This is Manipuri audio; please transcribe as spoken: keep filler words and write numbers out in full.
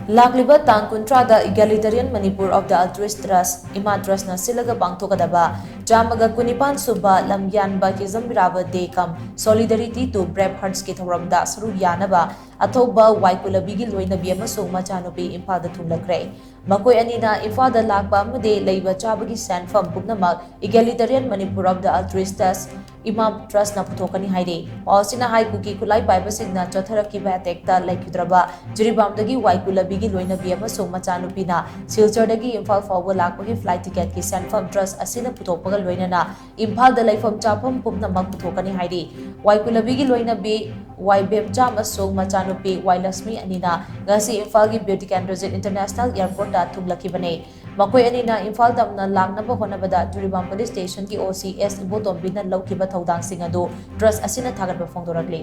ꯂꯥꯛꯂꯤꯕ ꯇꯥꯡ ꯀꯨꯟꯊ꯭ꯔꯥꯗ Egalitarian Manipur of the Altruist Trust, ꯏꯃꯥ ꯇ꯭ꯔꯁꯅ ꯁꯤꯜꯂꯒ ꯄꯥꯡꯊꯣꯛꯀꯗꯕ ꯆꯥꯝꯃꯒ ꯀꯨꯟꯅꯤꯄꯥꯟ ꯁꯨꯕ ꯂꯝꯌꯥꯟꯕ ꯀꯤꯖꯝ ꯕꯤꯔꯥꯕ ꯗꯦ ꯀꯝ Solidarity to Brave Heartsꯀꯤ ꯊꯧꯔꯝꯗ ꯁꯔꯨꯛ ꯌꯥꯅꯕ ꯑꯊꯧꯕ ꯋꯥꯏꯀꯨꯂꯕꯤꯒꯤ ꯂꯣꯏꯅꯕꯤ ꯑꯃꯁꯨꯡ ꯃꯆꯥꯅꯨꯄꯤ ꯏꯝꯐꯥꯜꯗ ꯊꯨꯡꯂꯈ꯭ꯔꯦ꯫ ꯃꯈꯣꯏ ꯑꯅꯤꯅ ꯏꯝꯐꯥꯜꯗ ꯂꯥꯛꯄ ꯑꯃꯗꯤ ꯂꯩꯕ ꯆꯥꯕꯒꯤ ꯁꯦꯟꯐꯝ ꯄꯨꯝꯅꯃꯛ Egalitarian Manipur of the Altruist Trust, ꯏꯃꯥ ꯇ꯭ꯔꯁꯅ ꯄꯨꯊꯣꯛꯀꯅꯤ ꯍꯥꯏꯔꯤ꯫ ꯄꯥꯎ ꯑꯁꯤꯅ ꯍꯥꯏ ꯀꯨꯀꯤ ꯈꯨꯠꯂꯥꯏ ꯄꯥꯏꯕꯁꯤꯡꯅ ꯆꯠꯊꯔꯛꯈꯤꯕ ꯑꯦꯇꯦꯛꯇ ꯂꯩꯈꯤꯗ꯭ꯔꯕ ꯖꯤꯔꯤꯕꯥꯝꯗꯒꯤ ꯋꯥꯏꯀꯨꯂꯕꯤꯒꯤ ꯂꯣꯏꯅꯕꯤ ꯑꯃꯁꯨꯡ ꯃꯆꯥꯅꯨꯄꯤꯅ ꯁꯤꯜꯆꯔꯗꯒꯤ ꯏꯝꯐꯥꯜ ꯐꯥꯎꯕ ꯂꯥꯛꯄꯒꯤ ꯐ꯭ꯂꯥꯏꯠ ꯇꯤꯀꯦꯠꯀꯤ ꯁꯦꯟꯐꯝ ꯇ꯭ꯔꯁ ꯑꯁꯤꯅ ꯄꯨꯊꯣꯛꯄꯒ ꯂꯣꯏꯅꯅ ꯏꯝꯐꯥꯜꯗ ꯂꯩꯐꯝ ꯆꯥꯐꯝ ꯄꯨꯝꯅꯃꯛ ꯄꯨꯊꯣꯛꯀꯅꯤ ꯍꯥꯏꯔꯤ꯫ ꯋꯥꯏꯀꯨꯂꯕꯤꯒꯤ ꯂꯣꯏꯅꯕꯤ ꯋꯥꯏ ꯕꯦꯝꯆꯥ ꯑꯃꯁꯨꯡ ꯃꯆꯥꯅꯨꯄꯤ ꯋꯥꯏ ꯂꯛꯁꯃꯤ ꯑꯅꯤꯅ ꯉꯁꯤ ꯏꯝꯐꯥꯜꯒꯤ ꯕꯤꯔ ꯇꯤꯀꯦꯟꯗ꯭ꯔꯖꯤꯠ ꯏꯟꯇꯔꯅꯦꯁꯅꯦꯜ ꯑꯦꯌꯔꯄꯣꯔꯠꯇ ꯊꯨꯡꯂꯛꯈꯤꯕꯅꯤ꯫ ꯃꯈꯣꯏ ꯑꯅꯤꯅ ꯏꯝꯐꯥꯜ ꯇꯝꯅ ꯂꯥꯛꯅꯕ ꯍꯣꯠꯅꯕꯗ ꯖꯤꯔꯤꯕꯥꯝ ꯄꯨꯂꯤꯁ ꯁ꯭ꯇꯦꯁꯟꯒꯤ ꯑꯣ ꯁꯤ ꯑꯦꯁ ꯏꯕꯣꯇꯣꯝꯕꯤꯅ ꯂꯧꯈꯤꯕ ꯊꯧꯗꯥꯡꯁꯤꯡ ꯑꯗꯨ ꯇ꯭ꯔꯁ ꯑꯁꯤꯅ ꯊꯥꯒꯠꯄ ꯐꯣꯡꯗꯣꯔꯛꯂꯤ꯫